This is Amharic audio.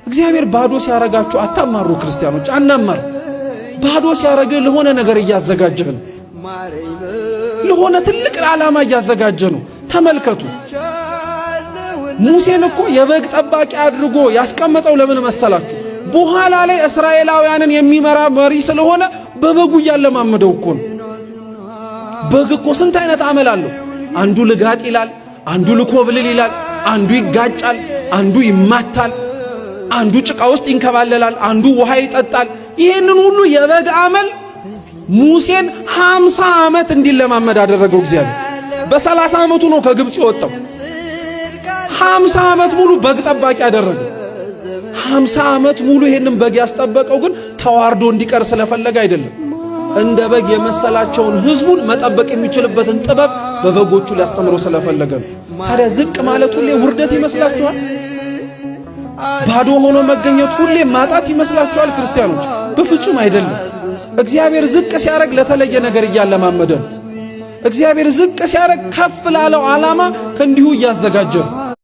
እግዚአብሔር ባዶ ሲያረጋችሁ አታማሩ። ክርስቲያኖች አናማር። ባዶ ሲያረግህ ለሆነ ነገር እያዘጋጀህ ነው። ለሆነ ትልቅ ዓላማ እያዘጋጀ ነው። ተመልከቱ፣ ሙሴን እኮ የበግ ጠባቂ አድርጎ ያስቀመጠው ለምን መሰላችሁ? በኋላ ላይ እስራኤላውያንን የሚመራ መሪ ስለሆነ በበጉ እያለማመደው እኮ ነው። በግ እኮ ስንት አይነት አመል አለው። አንዱ ልጋጥ ይላል፣ አንዱ ልኮብልል ይላል፣ አንዱ ይጋጫል፣ አንዱ ይማታል፣ አንዱ ጭቃ ውስጥ ይንከባለላል፣ አንዱ ውሃ ይጠጣል። ይህንን ሁሉ የበግ አመል ሙሴን 50 ዓመት እንዲለማመድ አደረገው እግዚአብሔር። በ30 ዓመቱ ነው ከግብፅ የወጣው። 50 ዓመት ሙሉ በግ ጠባቂ አደረገው። 50 ዓመት ሙሉ ይሄንን በግ ያስጠበቀው ግን ተዋርዶ እንዲቀር ስለፈለገ አይደለም። እንደ በግ የመሰላቸውን ህዝቡን መጠበቅ የሚችልበትን ጥበብ በበጎቹ ሊያስተምረው ስለፈለገ ነው። ታዲያ ዝቅ ማለት ሁሌ ውርደት ይመስላችኋል? ባዶ ሆኖ መገኘት ሁሌ ማጣት ይመስላችኋል? ክርስቲያኖች፣ በፍጹም አይደለም። እግዚአብሔር ዝቅ ሲያደርግ ለተለየ ነገር እያለማመደ ነው። እግዚአብሔር ዝቅ ሲያደርግ ከፍ ላለው ዓላማ ከእንዲሁ እያዘጋጀ ነው።